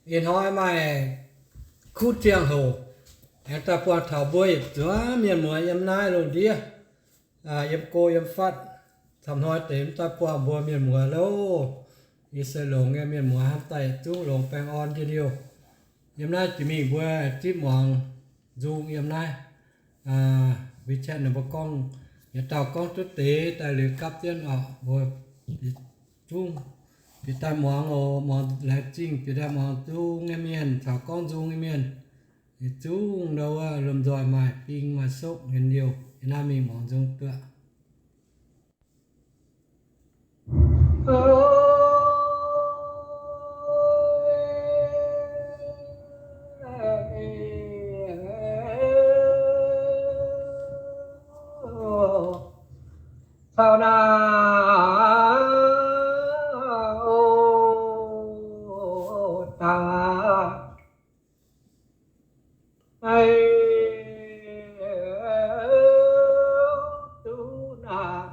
Ih hnoi maaih kuv ziangh hoc aengx daaih buangh taux mbuo yietc zuangx mienh muoz yiem naaiv lungh ndiev, yiem go yiem fatv, camv hnoi deix mv daaih buangh mbuo mienh muoz loh. Yie se longx nyei mienh muoz hnamv daaih yietc zungv longx baengh orn njien-youh. Yiem naaiv jiex mingh mbuo zipv muangx nzung yiem naaiv WeChat ninh mbuo gorngv, yietc dauh gorngv duqv deix daaih liuz gapv jienv oc. Mbuo zungv bieqc daaih muangx oc, muangx laengz zingh bieqc daaih muangx nzung nyei mienh caux gorngv nzung nyei mienh. Yietc zungv ndau wuov lomh nzoih maaih bing maaih sokv njien-youh yiem naaiv mingh muangx nzung duqv. Caux naaiv oc, daaih duqv naaiv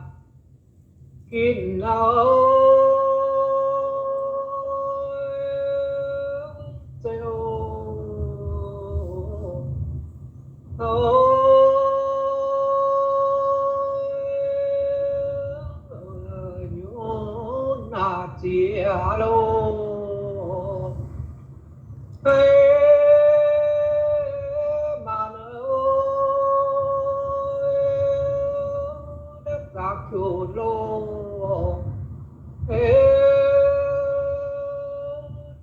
ginv nor, ziouc nyunc naaiv ziex loh. Hei, maanc, dapv zangx juqc loh, hei,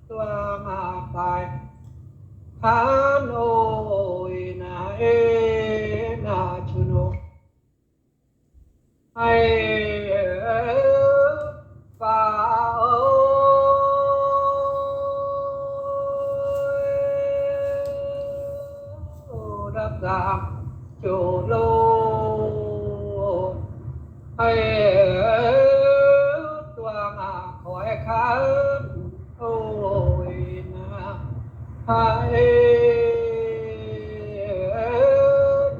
duangh daaih hnangv nor, ih naaiv naaiv juqc loh. Hei, faaux dapv zangx juqc loh, hei, duangh koiv kanv oc, ih naaiv, hei,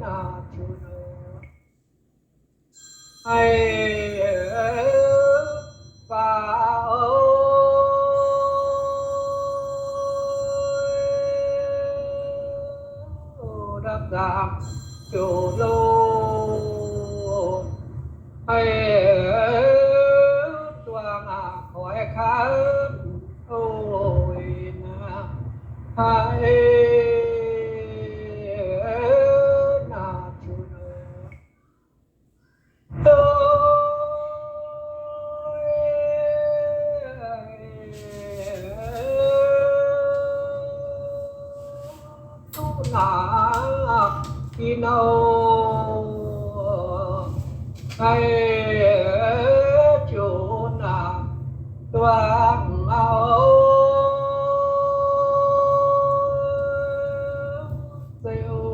naaiv juqc loh. Hei, faaux dapv zangx juqc loh, hei, duangh koiv kanv oc, ih naaiv, hei, naaiv juqc loh. Duqv naaiv ginv nor, hei, juqc naaiv duangh auv ziouc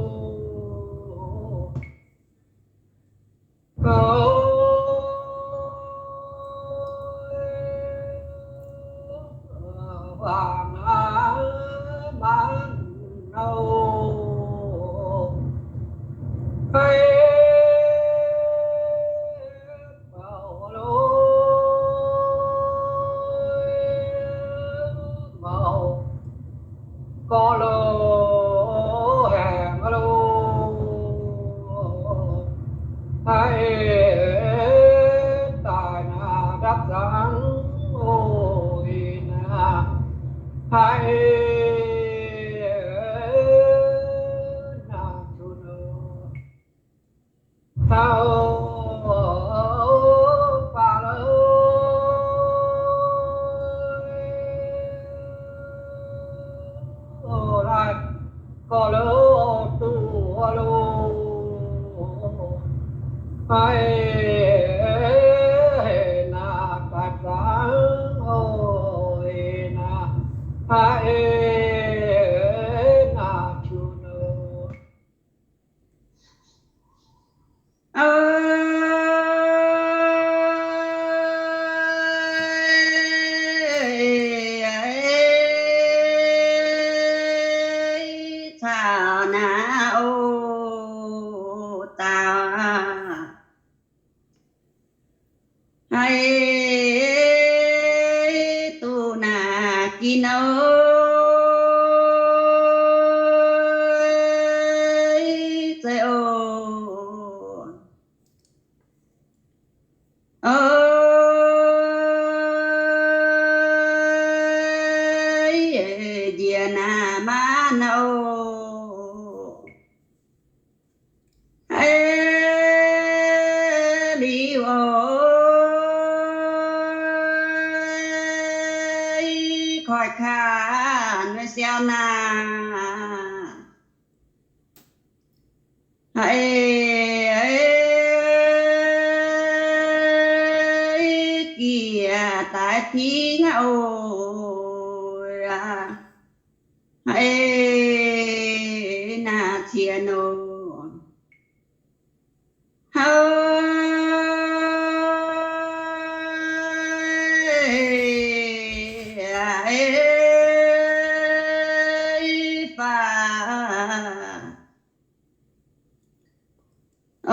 Gorx loh, haengh loh, haiz daaih naaiv ndapv zangx oc, ih naaiv haiz naaiv zuqc loh. Taux faaux loh, laaix gorx loh, duqv loh, haiz naaiv daaih zangx oc, ih naaiv haiz naaiv zuqc loh. Caux naaiv oc daaih haiz duqv naaiv ginv nor, naaic maanv oc. Liuz oc, koiv kaav siau naaic, haiz giec daaih tingv oc, haiz naaic cien oc. Haiz faaux oc,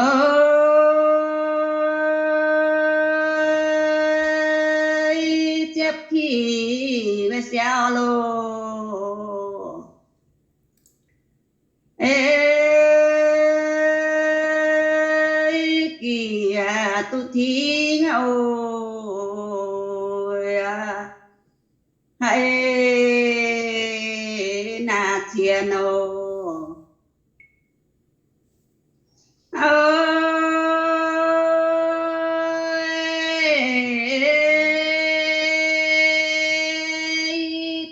ziepv tingx siau loh, giec duqv tingv oc, haiz naaic cien oc. Oc,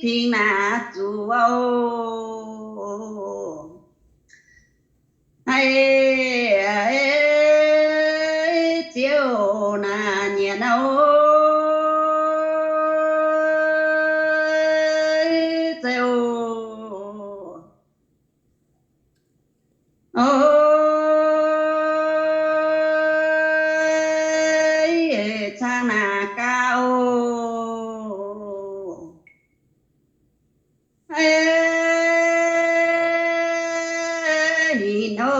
tingx naaic zuqc oc, haiz ziouc naaic nyanc oc, zeiz oc. Oc, cang naaic gaax oc. Hinc oc,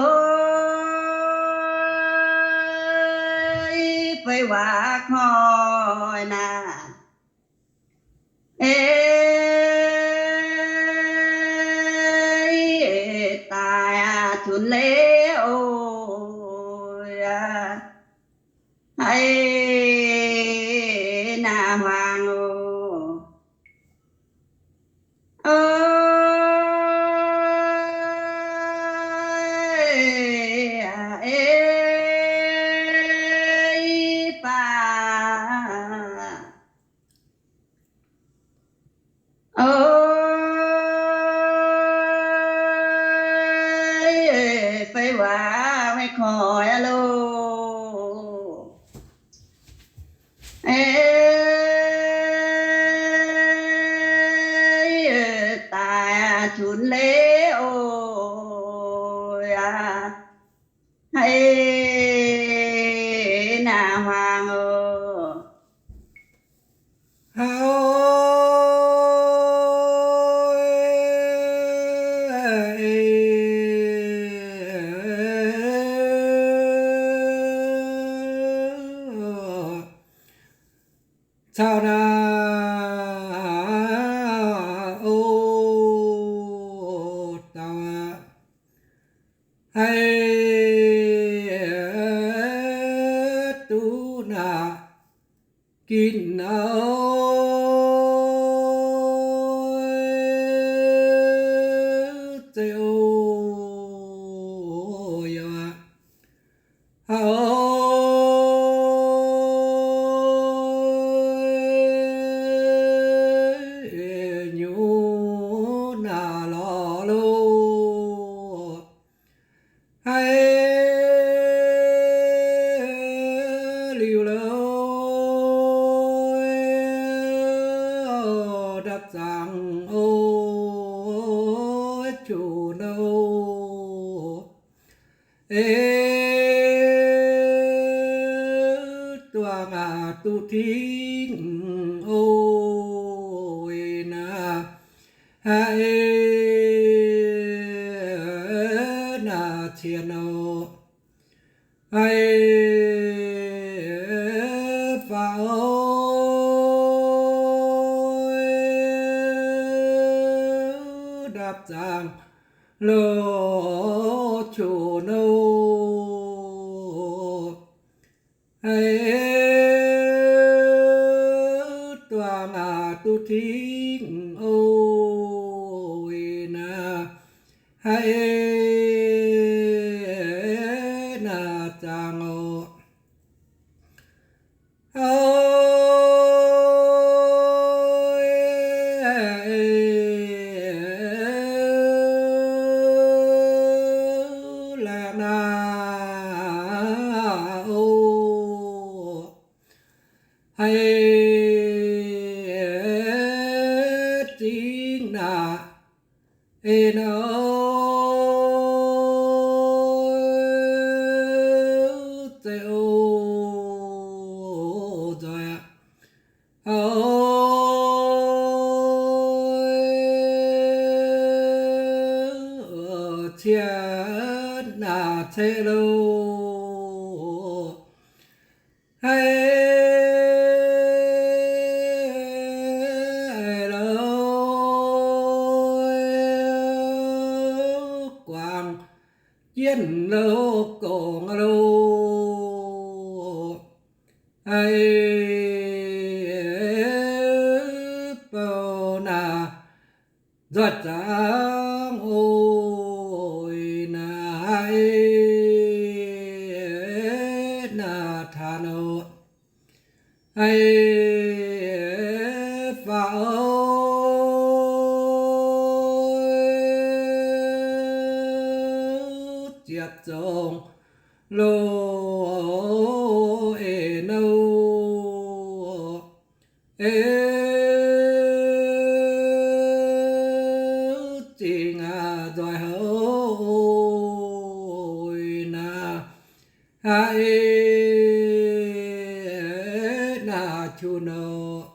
fei waac koiv naaic, daaih cunx leiz oc, haiz naaic huaang oc. Oc, faaux oc, fei waac maiv koiv aqv loh. Daaih cunx leiz oc, haiz naaic huaang oc. Haiz caux naaic oc, dauh aac, haiz duqv naaic ginv oc, zeiz oc, yaac a'oc, nyungc naaic lorz loh. Haiz liuz loh, ndapv zaangc oc, qunx oc, ei duangc aac duqv tingv oc, ei naaic haiz naaic cien oc. Haiz faaux oc, ndapv zaangc loh, qunx oc, haiz duangc aac duqv tingv oc. naaiv, haiz naaiv zaangc oc. Oi, laengz naaiv oc. Haiz zingh naaiv en oc, zeiz oc, nzoih aqv. Oi, cien naaiv ceix loh, haiz loh, guangc jienv loh, gongx loh, haiz bou naaiv nzoih zaangc oc. Naaiv haiz naaiv taan oc. Haiz faaux oc, ziepc zongh loh, en oc, eix zingh aqv, nzoih houc naaiv, haiz naaiv qun oc.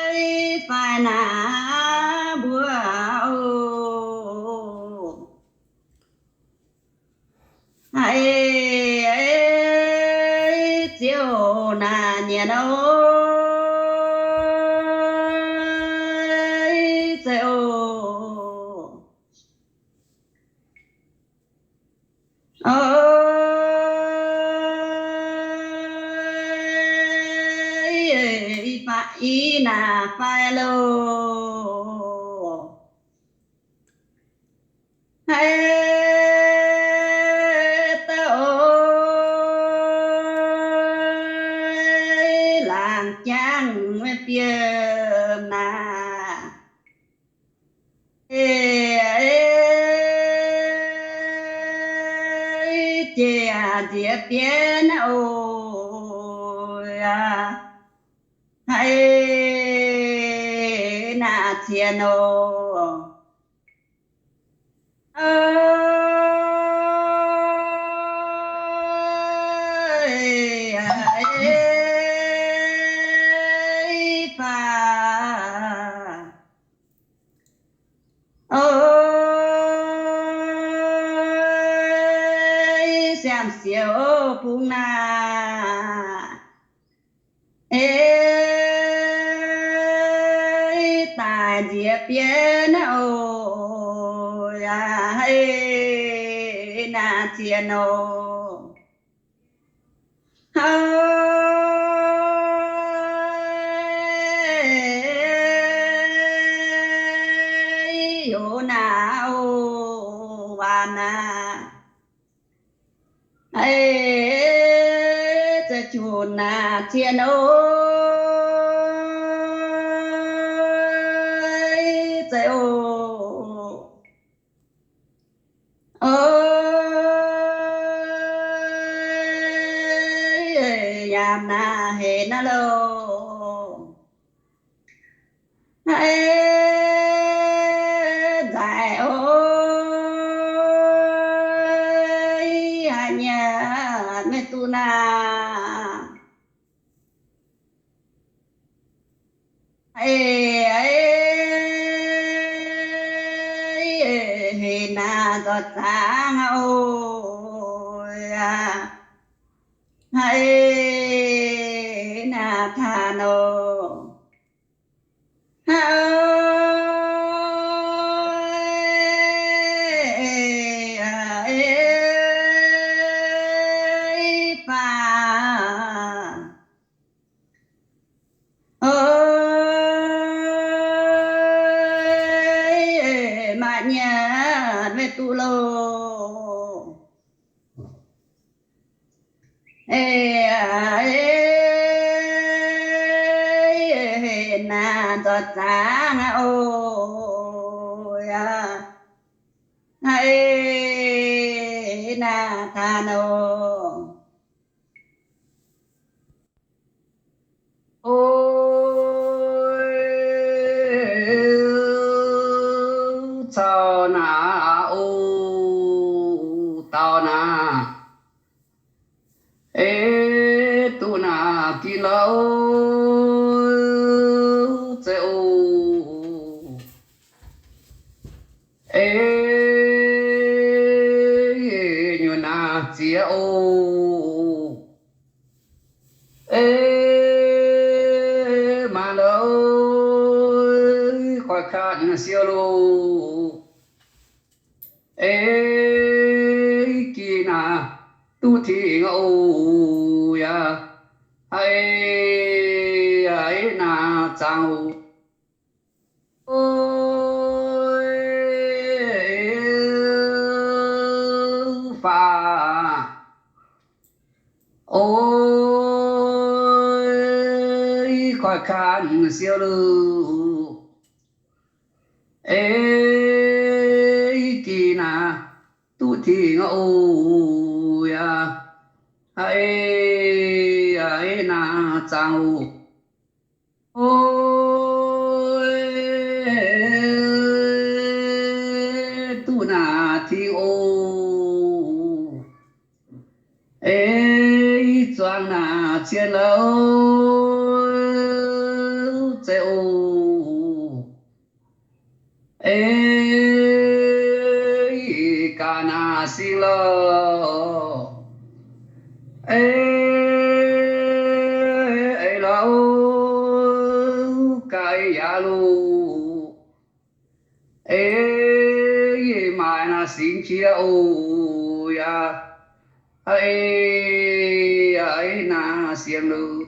Eix, fai naaiv mbuo oc. Haiz, Ziouv naaiv nyienx oc, zeiz oc. Oi, ih naaic fai loh. Haiz da'oix laangz jangv mienh bieqc naaic, jiex nziex bienv oc. Haiz naaic cien oc. Oi, siam siouc bung naaic, eix daaih nziex bienv oc. Haiz naaic cien oc. Oi, Yonaa oc, waanc naaic, eix, za'qunx naaic cien oc, zeiz oc. Oi, yaac naaic hec naaiv loh. Haiz nzaic oc, haiz nyei maiv duqv naaic. Eix, hec naaic nzoih zaangc oc. Haiz naaic taan oc. zaangc oc, yaac haiz naaic taan oc. O, caux naaic aqv oc, dauh naaic, ei, duqv naaic gin lorqc, zeiz oc. Ei, nyuoqc naaic ziex oc. Ei, maaih lorqc, koiv-kaav siou loh. Ei, gih naaic duqv tingx oc, yaac haiz naaic zaangc oc. O, faah, o, koiv-kaav siou loh. Ei, gih naaic duqv tingx oc, yaac haiz naaic zaangc oc. O, duqv naaic tingx oc. Ei, zuangx naaic cien lorqc, zeiz oc. Ei, gaax naaic sing lorqc. Ei, ei lorqc, gaax yaac loh. Ei, maaih naaic singx qiex oc, yaac haiz naaic siemx loh.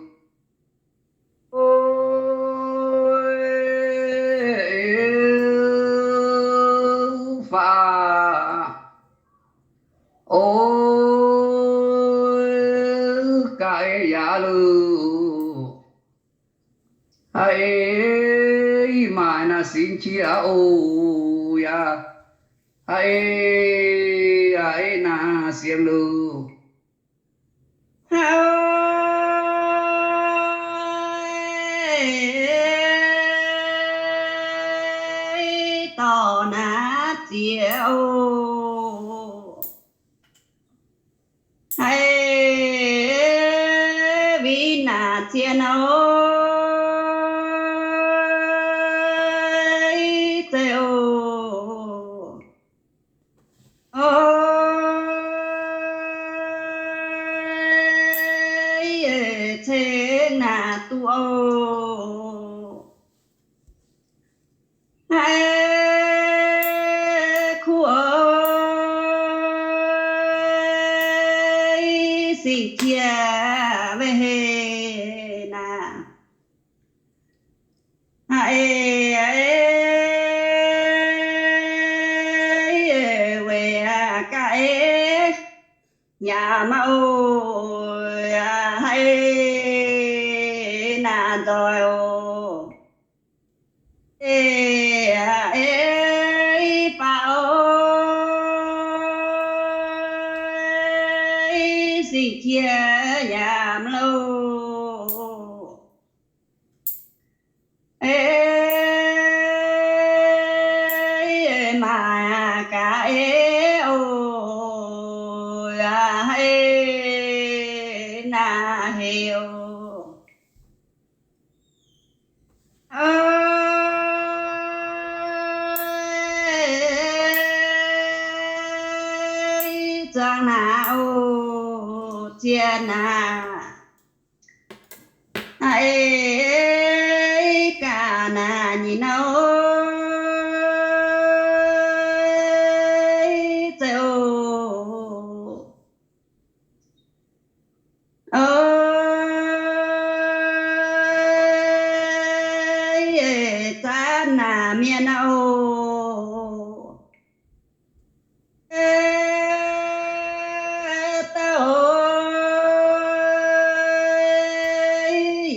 O, faah, o, gaax yaac loh. Haiz maaih naaic singx qiex oc, yaac haiz naaic siemx loh. Haiz dorc naaic ziex oc. Haiz win naaic cien oc, zeiz oc. O, ceng naaic duqv oc. Haiz kuv oc, singx qiex weic haiz naaic. Haiz weic ga'eix nyaam oc, haiz naaic nzoih oc. Ei, ei, faaux oc, singx qiex nyaam loh. Ei, maaih ga'eix oc, haiz naaic heuc oc. Zuangx naaic oc, zien naaic. Ei, gaax naaic nyei nor, ei, zeiz oc. Ei, zanc naaic mienh oc. Ei, dauh oc,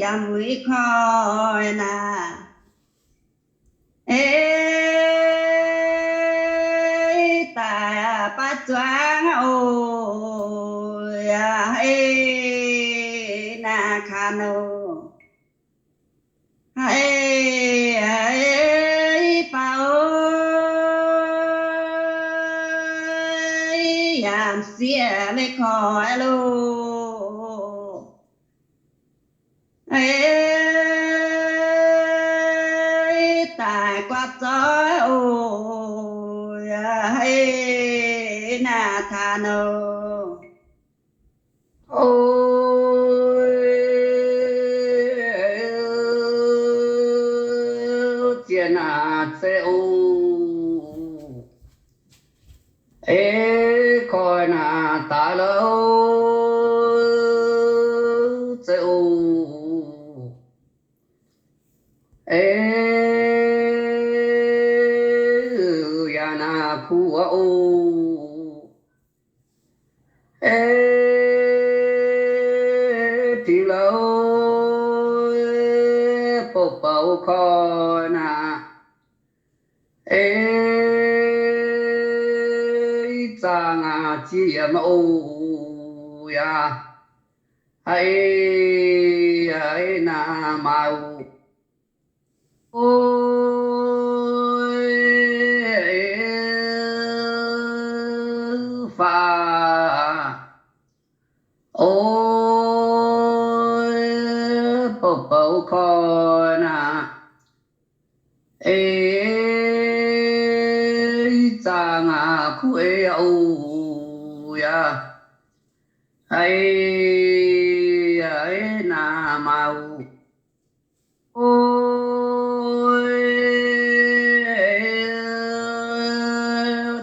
yaac muic koi naaic. haaix nor. Haiz, haiz, haiz, baac oix yaac sieqv leiz-korx loh. Haiz, daaih guaav zoih oc. Haiz, naaic taux nor. O, ziex naaic zeiv oc. Eix koi naaic daaih lorqc, zeiv oc. Eix yaac naaic kuv oc. Eix tingx lorqc, bouh bouh koi naaic. Eix zaangc aac ziex yiemc oc yaac. Haiz, haiz naaic maaic oc. O, faah. O, bouh bouh koi naaic. Eix zaangc aac kuv eix oc yaac. Haiz, haiz naaic maaic oc. O,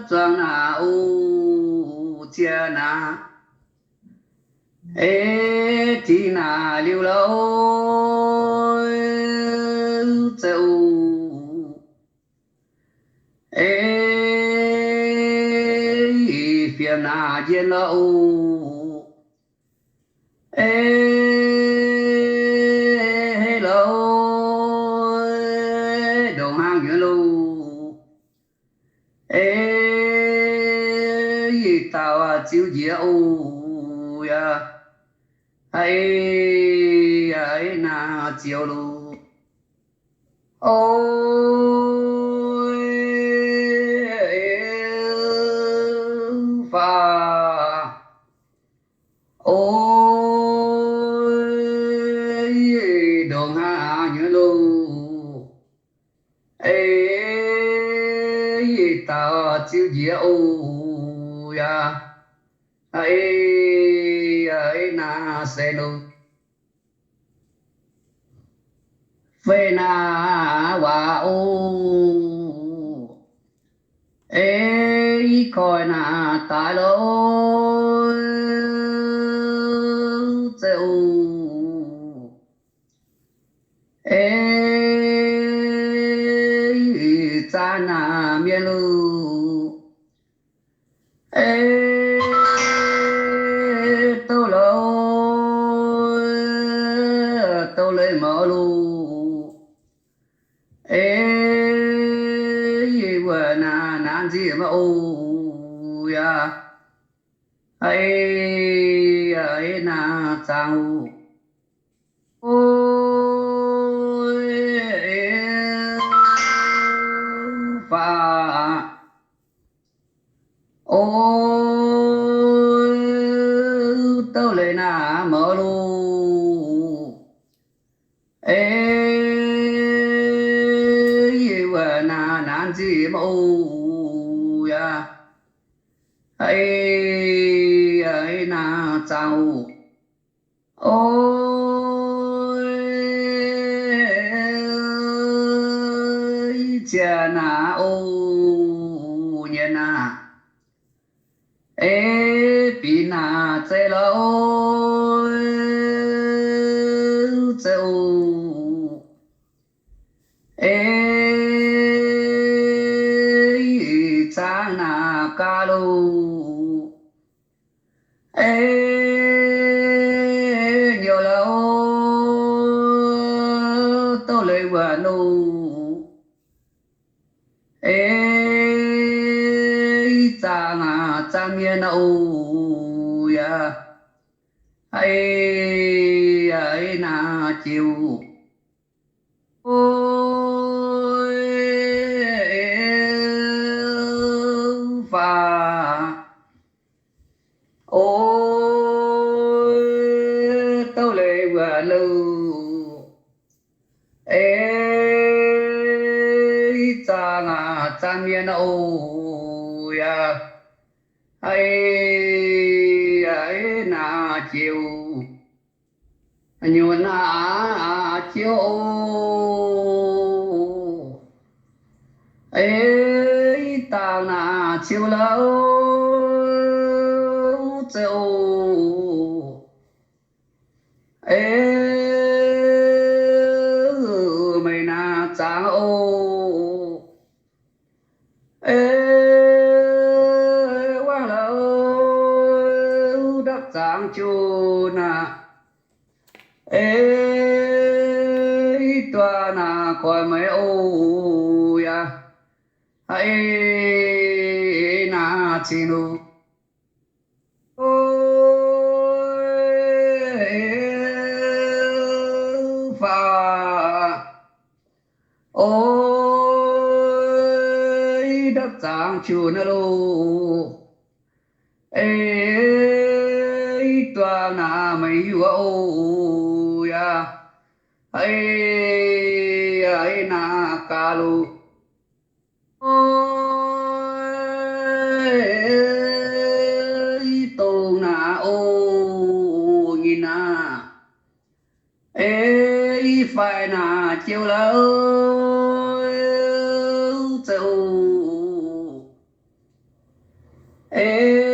zuangx naaic oc, ziex naaic. Eix tingx naaic liuz lorqc, zeiv oc. Eix fiem naaic njien lorqc oc. Eix lorqc, ndongc hnangv nyuoz loh. Eix dauh ziux njiec oc yaac. Haiz, haiz naaic ziux loh. O, faah. O, ndongc hnangv nyuoz loh. Eix dauh ziux njiec oc yaac. Haiz, haiz naaic seix loh. Feix naaic waac oc. Eix koi naaic daaih lorqc, zeiv oc. Eix zaangc naaic mienh loh. Eix douv lorqc, douv leiz mouc loh. Eix wuov naaic naaiv nziex maiv oc yaac. Eix, eix naaic zaangc oc. O, faah. O, douv leiz naaic mouc loh. Eix wuov naaic naaiv nziex maiv oc yaac. Eix, eix naaic zaangc oc. O, ziex naaic oc, nyeic naaic. Eix binc naaic zeiv lorqc, zeiv oc. Eix zaangc naaic gaax loh. Eix nyouh lorqc, douv leiz wuonc loh. Eix zaangc aac zaangc mienh oc yaac. Eix, eix jiu. O, faah, o, douv leiz wuoc louh, ei, zaang aac, zaang mienh oc, yaac, ei, ei, naaic jiu, nyunc naaic jiu oc. Ei, dangh naaic ciu lauh, zeiz oc. Ei, meih naaic zaangc oc. Ei, wangv lauh, ndapv zaangc jun aac. Ei, duqv naaic goix meih oc, yaac, ei, naaic cingx luc. O, faah, o, ndapv zaangc jun aac loh. Ei, duqv naaic meih yuoqc oc, yaac, ei, ei, naaic gaax loh. O, dongh naaic oc, nyei naaic, ei, faix naaic jiu lauh, zeiz oc. Ei,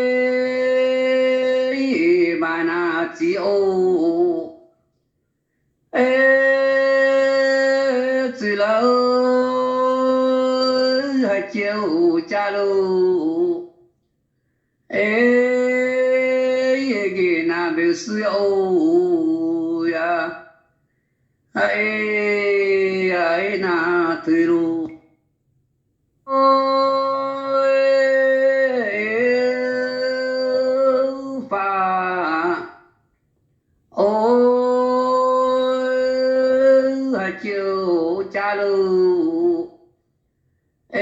maaih naaic ziqc oc. Ei, zuiz lauh, haaix jiu jaax loh. Ei, yie njiec naaic mbeux si oc, yaac, ei, yaac, ei, naaic tuix loh. O, faah, o, haaix jiu jaax loh.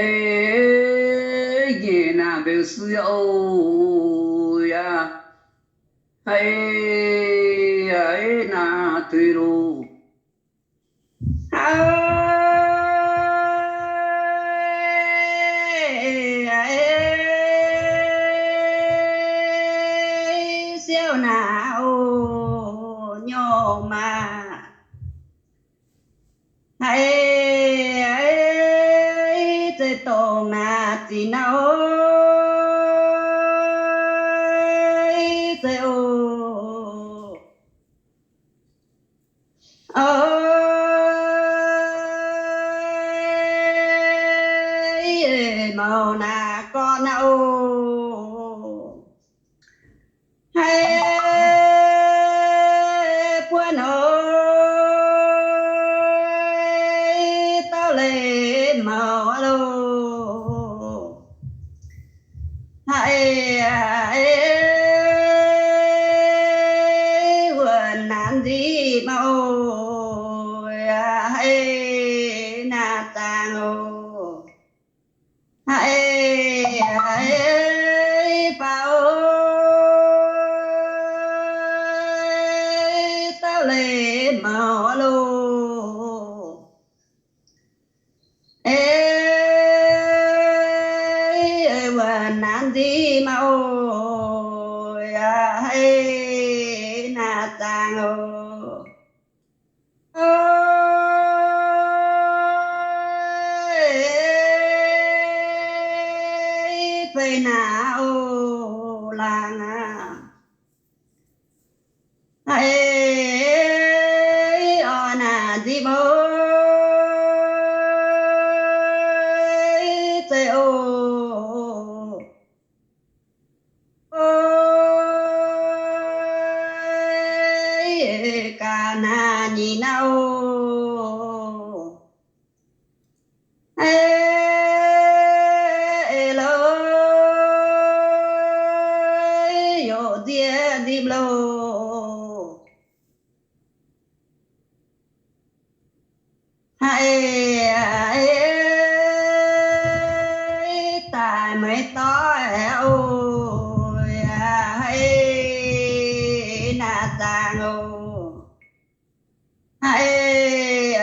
Ei, njiec naaic mbeux si oc, yaac, ei, ei, naaic tuix loh. Ei, siouv naaic oc, nyorx maah. Haiz, haiz, zeiz dongh naaic zinh naaiv oc. Zeiz oc. Oc, mouc naaic gorqv naaiv oc. Haiz, buonv oc, dauh leiz mouc loh. Haiz, wuonh naaiv nziv mouc, haiz, naaiv zaangc oc. Haiz, haiz, faaux, dauh leiz mouc loh. Ei, wuonh naaiv nziv mouc oc, haiz, naaiv zaangc oc. Ei, fei naaiv oc, laangz aac. Ei, oix naaic nziv mouc, ei, zeiz oc. Ei, gaax naaic nyeic naaiv oc. Ei, ei, loh, yaac nziev nzipc loh. Haiz daaih meih doic oc, haiz naaic zaangc oc. Haiz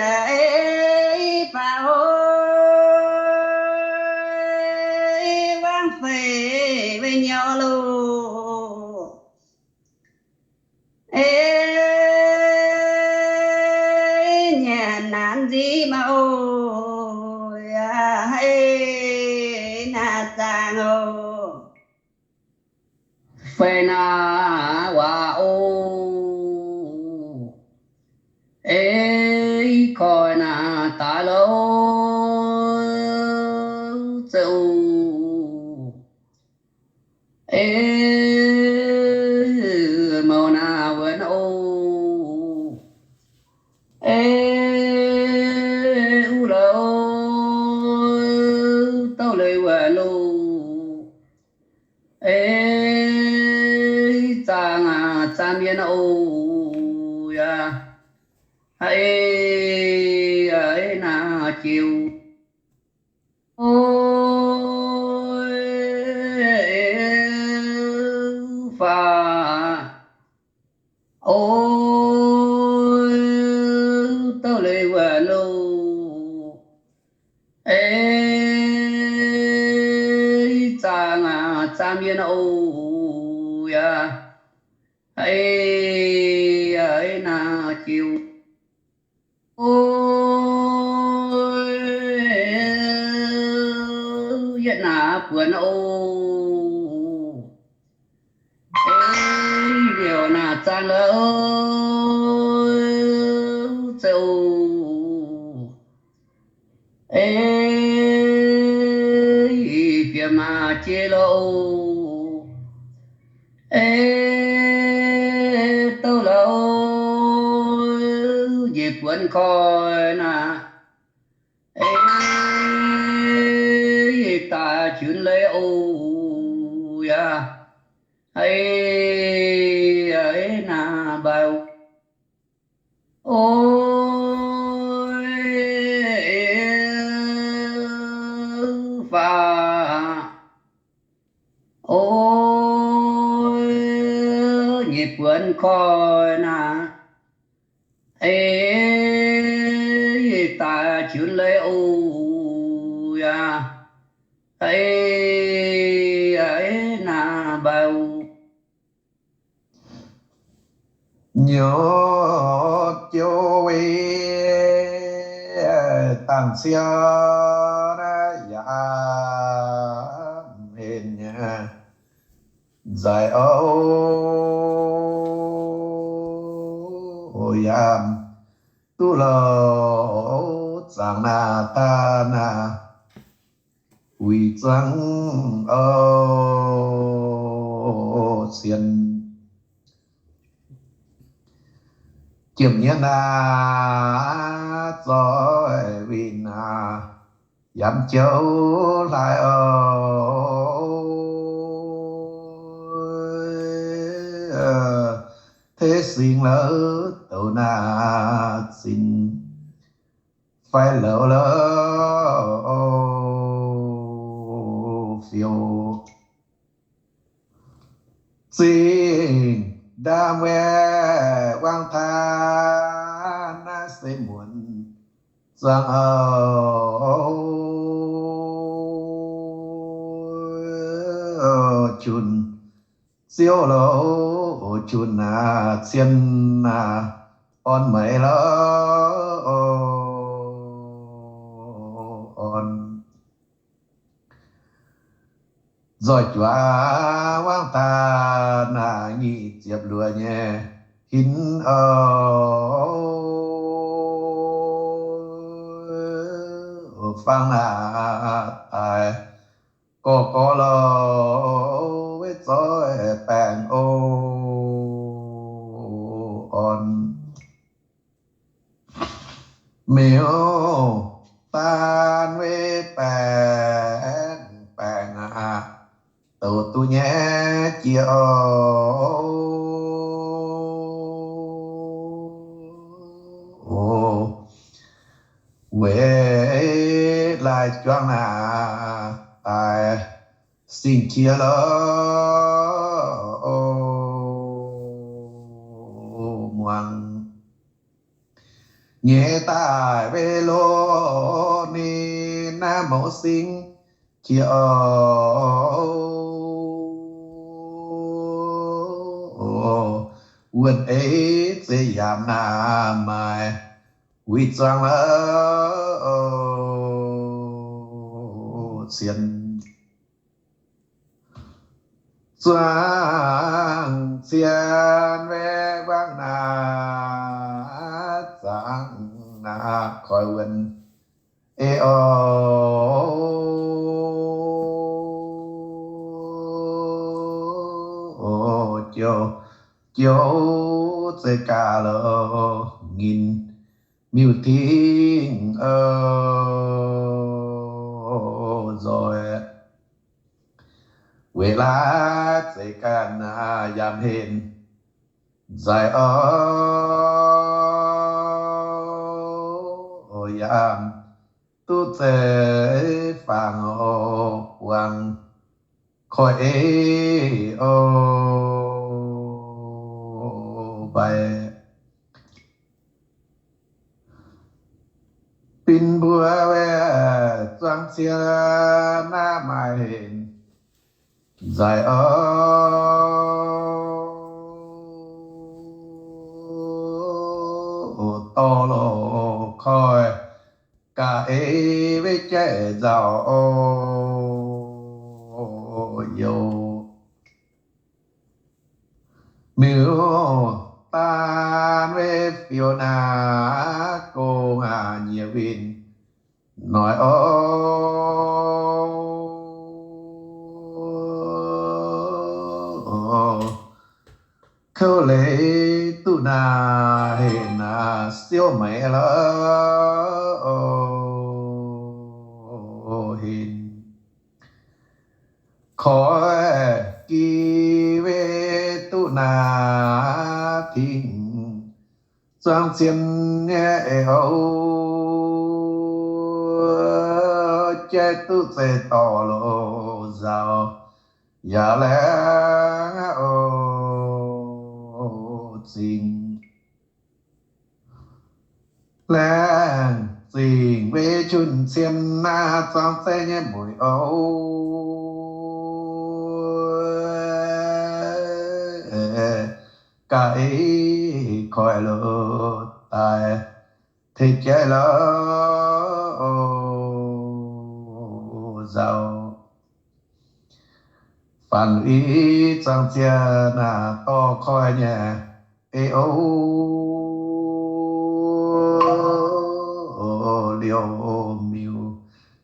faaux wangv feix wei nyou loh. Ei nyanc naanc nziex maiv oc, haiz naaic zaangc oc. Feix naaic waac oc. Ei koi naaic daaih loh, zoux Ei mouc naaic wuonx oc. Ei uv lou, douc leiz wuonx loh. Ei zaangc aac, zaangc mienh oc, yaac ei, ei naaic jiex oc. Faaux, o, douc leiz wuonx loh. Ei zaangc aac, zaangc mienh oc, yaac ei, ei naaic jiex oc. O, yietv naaic buonc oc. Ei liouc naaic zaangc lou, zoux Ei, fiem maah jiex loh. Ei, douc lou, njiec buonc koi naaic. Ei, daaih qunx leiz oc, yaac ei, ei naaic mbaih oc. O, faaux, o, nyic buonc koi naaic. Ei, daaih qunx leiz oc, yaac ei, ei naaic mbaih oc. Nyouz jouv weic dangh ciouv naaiv yaac en nyei nzaic oc. Yaac duqv louc zaangc naaic daaih naaic, uix zuangx oc cien. Jiem nyei naaic zoih winh naaic, yaac jouv hlaaix oc. Teiv singx la'douc naaic zinh fai louc la'o fiou. Zingh ndaamv waeqc wangv taaix naaiv se muonz zuangx oc. Qunx ziouv loh, qunx naaic cien naaic orn meix loh, orn. Nzoih juaax wangv daaih naaic nyic ziepc luoqc nyei hinv oc. Fangx naaic daaih gorx gorx loh, weic zoih baengh oc, orn. Miuc daan weic baengh, baengh aqv, douc duqv nyei jiex oc. juangc naaiv daaih singx qiex lorqc muangx. Nyei daaih weic loz ninh naaiv mouz singx qiex oc. Wuonh eix zeiz yaac naaic maaih wuic zuangx lorqc cien. Zuangx cien weic wangc naaiv zaangc naaiv koiv wuonh eix oc. Joux, joux zeiz gaax loz nyinh miuc-tingh oc nzoih. Weic laaix zeiz ganh yaac henv nzaic oc. Yaac duqv zeiv fangx oc buangh koiv eix oc mbaih. Bin mbuo weic zuangx cien naaiv maaih henv nzaic oc. Dorh loz koiv ga'eix weic jaiv nzauc oc. Youz miuc-daan weic fiuv naaiv gong aac nyiex winh noic oc. Kouv leiz duqv naaic henv naaic siouv meix lorqc henv. Koiv gih weic duqv naaic tingx zuangx cien nyei eix oc. Jaiv duqv zeiv dorh loz nzauc yaac laengz oc zingc. Laengz zingc weic jun-cien naaiv zuangx zeiv nyei mueic oc. Ga'eix koiv loz daaih teix jaiv lorqc nzauc. Faanv lui zuangx cien naaiv dorh koiv nyei eix oc. Liouh miuc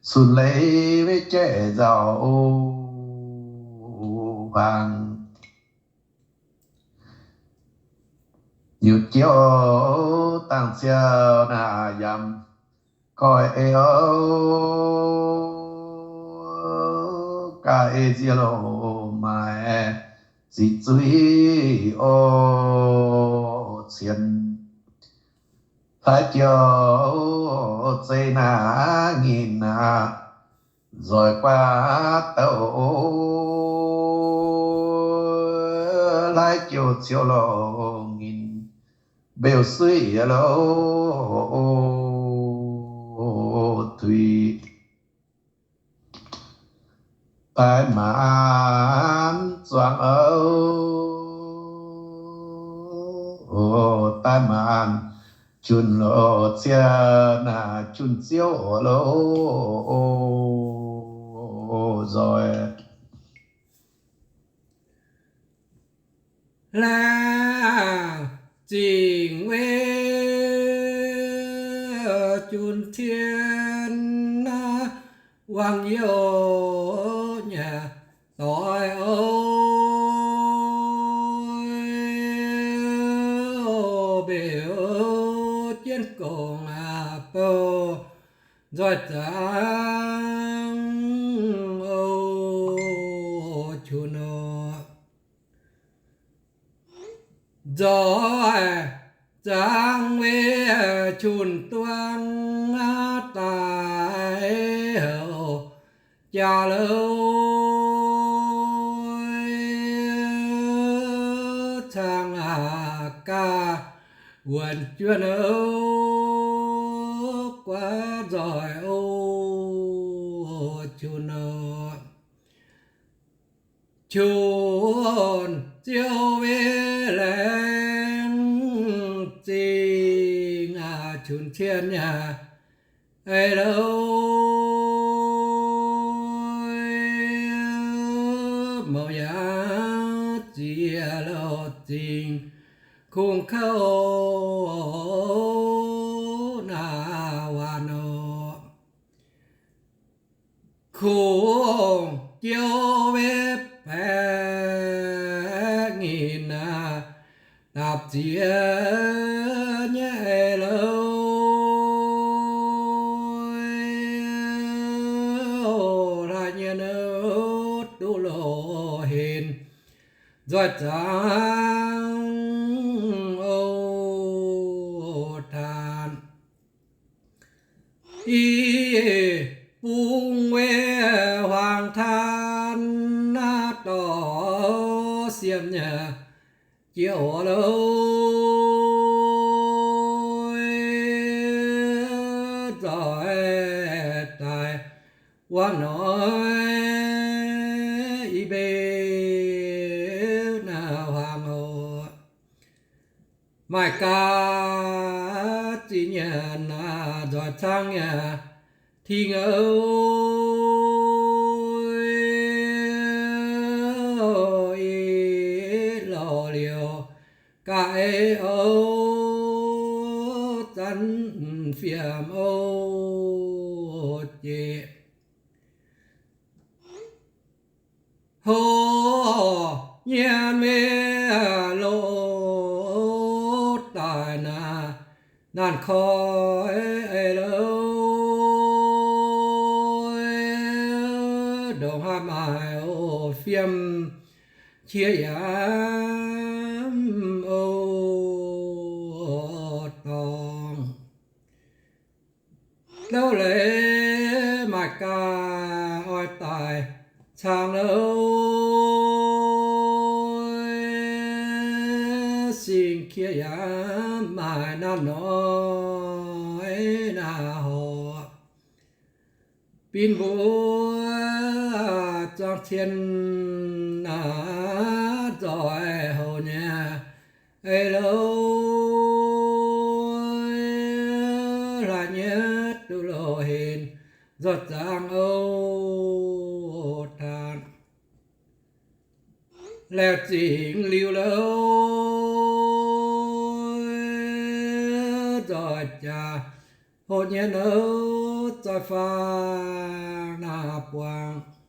cun leiz weic jaiv nzauc oc huaang. Yiuc jiouv dangh ciou naaiv yaac koiv eix oc. Ga'eix nziex loz maaih ziqc zuiz oc cien. Hlaiv jiouv zeiv naaiv nyinh aqv, nzoih guaav douh oc. Hlaiv jiouv ciouv loz nyinh mbeux suiv yietc loz tuix. Daaih maanc zuangx oc, daaih maanc jun loz cien naaiv jun ziouv oc loz nzoih. Laengz zingh weic jun cien naaiv wangc youh nyei doic oc. Mbeix jienv gong aqv bouh nzoih zaangc oc jun oc. Nzoih zaangc weic jun duang daaih jaax louh cang aqc gaax wuonc juov nouh guaav nzoih o, qun nor, qun ziouv wetv laengz zingh aqv, qun cien yaac ei louh mouz yaac ziex louh zingh kungx kouv naaic waac nor. Kungx jiouv wetv baeqc nyinh naaic, dapc ziex nyei ei louh hlaax nyei nouh duqv loz henc nzoih zaangc o, taan i bung wetv huaang taan naaiv dorh siemv nyei jiex oc louh nzoih daaih wuov noic i mbeix naaiv huaang oc. Maaih gaax zinh nyaanh naaic nzoih caangv nyei ting oc, i lorh liouh ga'ei oc, zanv fiem oc jiex hoc nyien wetv loz daaih naaic, naanh koi ei louh ndongc haaix maaih oc fiem qiex yaac oc dorngc. Douv leiz maaih gaax oix daic cangx louh, singx qiex yaac maaih naaiv nor naaiv horc. Bin mbuo zuangx cien naaiv nzoih hoc nyei ei louh hlaax nyei duqv loz henc nzoih zaangc oc taan. Laengz zingh liuz louh nzoih jaax hoc nyei nouh zoih faang naaiv buangh